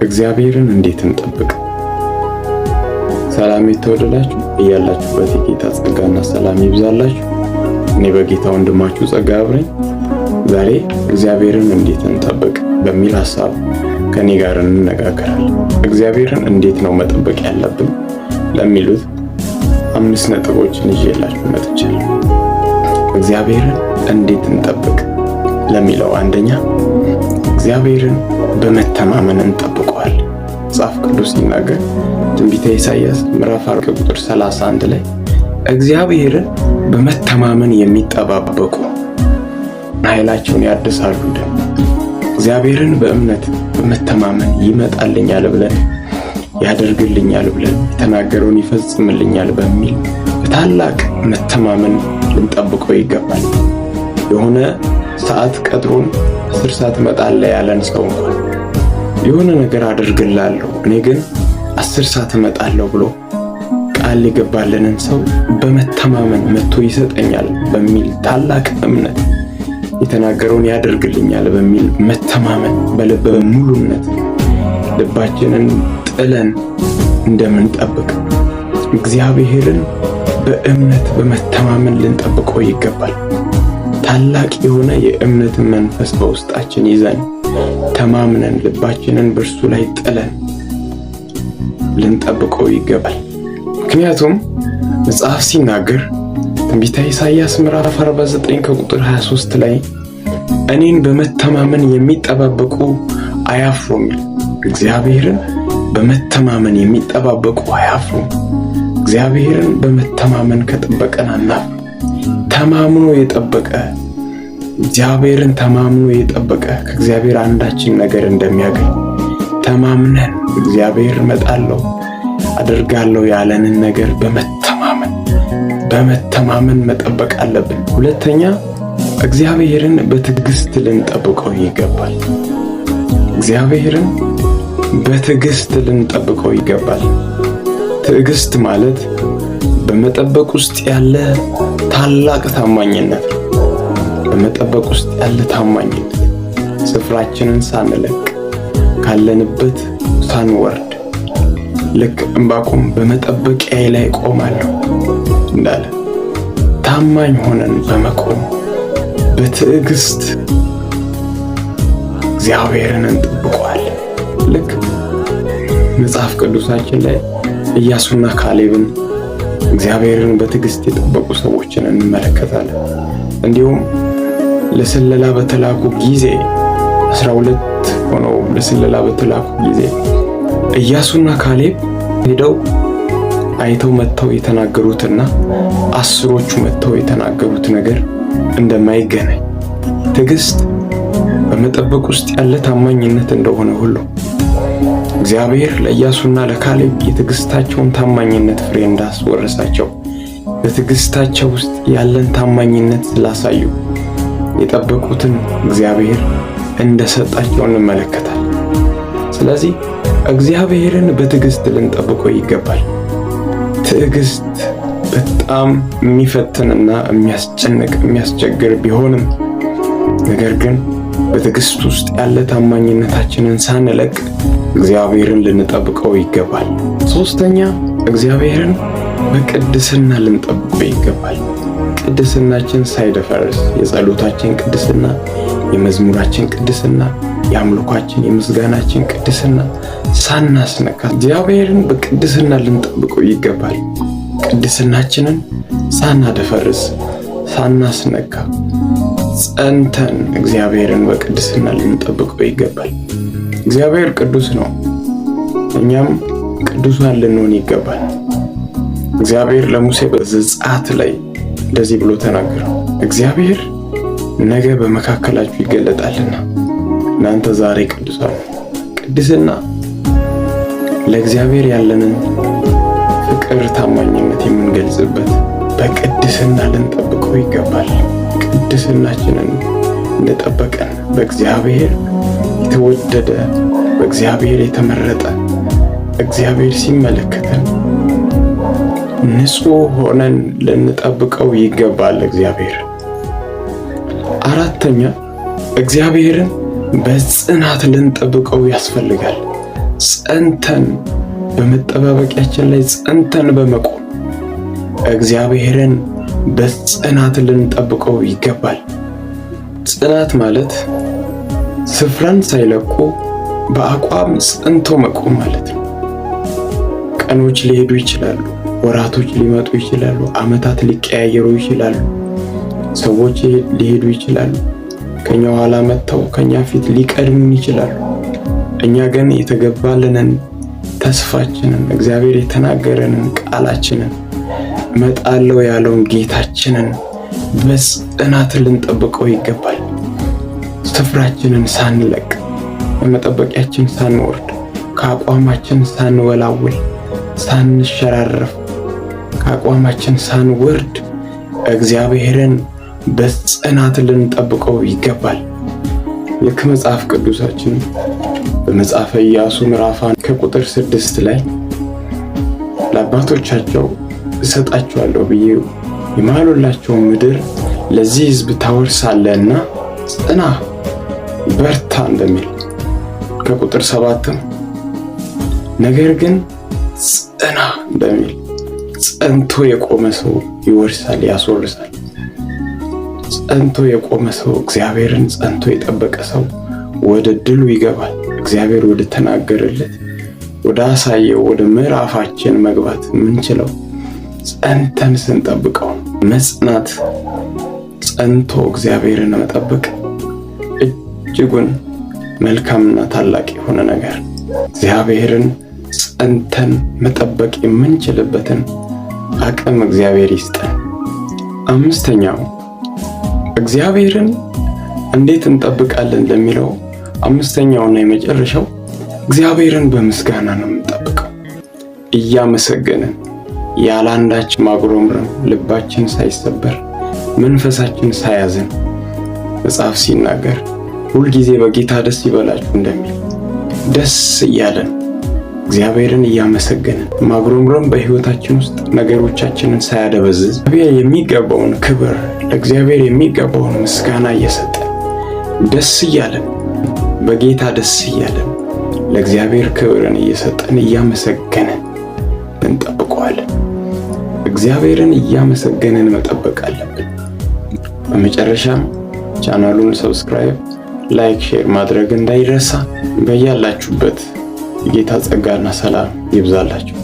እግዚአብሔርን እንዴት እንጠብቅ? ሰላም የተወደዳችሁ እያላችሁበት የጌታ ጸጋና ሰላም ይብዛላችሁ። እኔ በጌታ ወንድማችሁ ጸጋ አብረኝ ዛሬ እግዚአብሔርን እንዴት እንጠብቅ በሚል ሐሳብ ከኔ ጋር እንነጋገራለን። እግዚአብሔርን እንዴት ነው መጠበቅ ያለብን ለሚሉት 5 ነጥቦችን ይዤላችሁ መጥቻለሁ። እግዚአብሔርን እንዴት እንጠብቅ ለሚለው አንደኛ እግዚአብሔርን በመተማመን እንጠብቀዋለን። መጽሐፍ ቅዱስ ሲናገር ትንቢተ ኢሳይያስ ምዕራፍ 4 ቁጥር 31 ላይ እግዚአብሔርን በመተማመን የሚጠባበቁ ኃይላቸውን ያድሳሉ። እግዚአብሔርን በእምነት በመተማመን ይመጣልኛል ብለን ያደርግልኛል ብለን የተናገረውን ይፈጽምልኛል በሚል በታላቅ መተማመን ልንጠብቀው ይገባል። የሆነ ሰዓት ቀጥሮን 10 ሰዓት እመጣለሁ ያለን ሰው እንኳን የሆነ ነገር አድርግላለሁ እኔ ግን 10 ሰዓት እመጣለሁ ብሎ ቃል የገባልንን ሰው በመተማመን መጥቶ ይሰጠኛል በሚል ታላቅ እምነት የተናገረውን ያደርግልኛል በሚል መተማመን በልበ ሙሉነት ልባችንን ጥለን እንደምንጠብቅ እግዚአብሔርን በእምነት በመተማመን ልንጠብቀው ይገባል። ታላቅ የሆነ የእምነትን መንፈስ በውስጣችን ይዘን ተማምነን ልባችንን በእርሱ ላይ ጥለን ልንጠብቀው ይገባል። ምክንያቱም መጽሐፍ ሲናገር ትንቢተ ኢሳይያስ ምዕራፍ 49 ከቁጥር 23 ላይ እኔን በመተማመን የሚጠባበቁ አያፍሩም። እግዚአብሔርን በመተማመን የሚጠባበቁ አያፍሩም። እግዚአብሔርን በመተማመን ከጠበቀን አናፍርም። ተማምኖ የጠበቀ እግዚአብሔርን ተማምኖ የጠበቀ ከእግዚአብሔር አንዳችን ነገር እንደሚያገኝ ተማምነን እግዚአብሔር እመጣለሁ አደርጋለሁ ያለንን ነገር በመተማመን መጠበቅ አለብን። ሁለተኛ እግዚአብሔርን በትዕግስት ልንጠብቀው ይገባል። እግዚአብሔርን በትዕግስት ልንጠብቀው ይገባል። ትዕግስት ማለት በመጠበቅ ውስጥ ያለ ታላቅ ታማኝነት ነው። በመጠበቅ ውስጥ ያለ ታማኝነት ስፍራችንን ሳንለቅ ካለንበት ሳንወርድ ልክ ዕንባቆም በመጠበቂያዬ ላይ ቆማለሁ እንዳለ ታማኝ ሆነን በመቆም በትዕግስት እግዚአብሔርን እንጠብቀዋለን። ልክ መጽሐፍ ቅዱሳችን ላይ ኢያሱና ካሌብን እግዚአብሔርን በትዕግስት የጠበቁ ሰዎችን እንመለከታለን። እንዲሁም ለስለላ በተላኩ ጊዜ 12 ሆነው ለስለላ በተላኩ ጊዜ ኢያሱና ካሌብ ሄደው አይተው መጥተው የተናገሩትና 10ዎቹ መጥተው የተናገሩት ነገር እንደማይገናኝ ትዕግስት በመጠበቅ ውስጥ ያለ ታማኝነት እንደሆነ ሁሉ እግዚአብሔር ለኢያሱና ለካሌብ የትዕግስታቸውን ታማኝነት ፍሬ እንዳስወረሳቸው በትዕግስታቸው ውስጥ ያለን ታማኝነት ስላሳዩ የጠበቁትን እግዚአብሔር እንደሰጣቸው እንመለከታለን። ስለዚህ እግዚአብሔርን በትዕግስት ልንጠብቀው ይገባል። ትዕግስት በጣም የሚፈትንና የሚያስጨንቅ የሚያስቸግር ቢሆንም ነገር ግን በትዕግስት ውስጥ ያለ ታማኝነታችንን ሳንለቅ እግዚአብሔርን ልንጠብቀው ይገባል። ሶስተኛ እግዚአብሔርን በቅድስና ልንጠብቀው ይገባል። ቅድስናችን ሳይደፈርስ የጸሎታችን ቅድስና፣ የመዝሙራችን ቅድስና፣ የአምልኳችን የምስጋናችን ቅድስና ሳናስነካ እግዚአብሔርን በቅድስና ልንጠብቀው ይገባል። ቅድስናችንን ሳናደፈርስ ሳናስነካ ጸንተን እግዚአብሔርን በቅድስና ልንጠብቀው ይገባል። እግዚአብሔር ቅዱስ ነው፣ እኛም ቅዱሳን ልንሆን ይገባል። እግዚአብሔር ለሙሴ በዘጸአት ላይ እንደዚህ ብሎ ተናገረው፣ እግዚአብሔር ነገ በመካከላችሁ ይገለጣልና እናንተ ዛሬ ቅዱሳን። ቅድስና ለእግዚአብሔር ያለንን ፍቅር፣ ታማኝነት የምንገልጽበት በቅድስና ልንጠብቀው ይገባል። ቅድስናችንን እንደጠበቀን በእግዚአብሔር የተወደደ በእግዚአብሔር የተመረጠ እግዚአብሔር ሲመለከተን ንጹሕ ሆነን ልንጠብቀው ይገባል እግዚአብሔር። አራተኛ እግዚአብሔርን በጽናት ልንጠብቀው ያስፈልጋል። ጸንተን በመጠባበቂያችን ላይ ጸንተን በመቆም እግዚአብሔርን በጽናት ልንጠብቀው ይገባል። ጽናት ማለት ስፍራን ሳይለቁ በአቋም ጸንቶ መቆም ማለት ነው። ቀኖች ሊሄዱ ይችላሉ። ወራቶች ሊመጡ ይችላሉ። ዓመታት ሊቀያየሩ ይችላሉ። ሰዎች ሊሄዱ ይችላሉ። ከኛ ኋላ መጥተው ከኛ ፊት ሊቀድሙን ይችላሉ። እኛ ግን የተገባልንን ተስፋችንን፣ እግዚአብሔር የተናገረንን ቃላችንን፣ እመጣለሁ ያለውን ጌታችንን በጽናት ልንጠብቀው ይገባል። ስፍራችንን ሳንለቅ፣ በመጠበቂያችን ሳንወርድ፣ ከአቋማችን ሳንወላውል፣ ሳንሸራረፍ፣ ከአቋማችን ሳንወርድ እግዚአብሔርን በጽናት ልንጠብቀው ይገባል። ልክ መጽሐፍ ቅዱሳችን በመጽሐፈ ኢያሱ ምዕራፍ 1 ከቁጥር 6 ላይ ለአባቶቻቸው እሰጣቸዋለሁ ብዬ የማሉላቸውን ምድር ለዚህ ሕዝብ ታወርሳለህና ጽና በርታ እንደሚል፣ ከቁጥር 7ም ነገር ግን ጽና እንደሚል፣ ጸንቶ የቆመ ሰው ይወርሳል፣ ያስወርሳል። ጸንቶ የቆመ ሰው፣ እግዚአብሔርን ጸንቶ የጠበቀ ሰው ወደ ድሉ ይገባል። እግዚአብሔር ወደ ተናገረለት፣ ወደ አሳየው፣ ወደ ምዕራፋችን መግባት የምንችለው ጸንተን ስንጠብቀው። መጽናት፣ ጸንቶ እግዚአብሔርን መጠበቅ እጅጉን መልካምና ታላቅ የሆነ ነገር። እግዚአብሔርን ጸንተን መጠበቅ የምንችልበትን አቅም እግዚአብሔር ይስጠን። አምስተኛው፣ እግዚአብሔርን እንዴት እንጠብቃለን ለሚለው አምስተኛውና የመጨረሻው እግዚአብሔርን በምስጋና ነው የምንጠብቀው። እያመሰገንን፣ ያለአንዳች ማጉረምረም፣ ልባችን ሳይሰበር፣ መንፈሳችን ሳያዝን፣ መጽሐፍ ሲናገር ሁልጊዜ በጌታ ደስ ይበላችሁ እንደሚል፣ ደስ እያለን እግዚአብሔርን እያመሰገንን፣ ማጉረምረም በሕይወታችን ውስጥ ነገሮቻችንን ሳያደበዝዝ፣ እግዚአብሔር የሚገባውን ክብር፣ ለእግዚአብሔር የሚገባውን ምስጋና እየሰጠን፣ ደስ እያለን፣ በጌታ ደስ እያለን፣ ለእግዚአብሔር ክብርን እየሰጠን፣ እያመሰገንን እንጠብቀዋለን። እግዚአብሔርን እያመሰገንን መጠበቅ አለብን። በመጨረሻም ቻናሉን subscribe፣ like፣ share ማድረግ እንዳይረሳ። በያላችሁበት የጌታ ጸጋና ሰላም ይብዛላችሁ።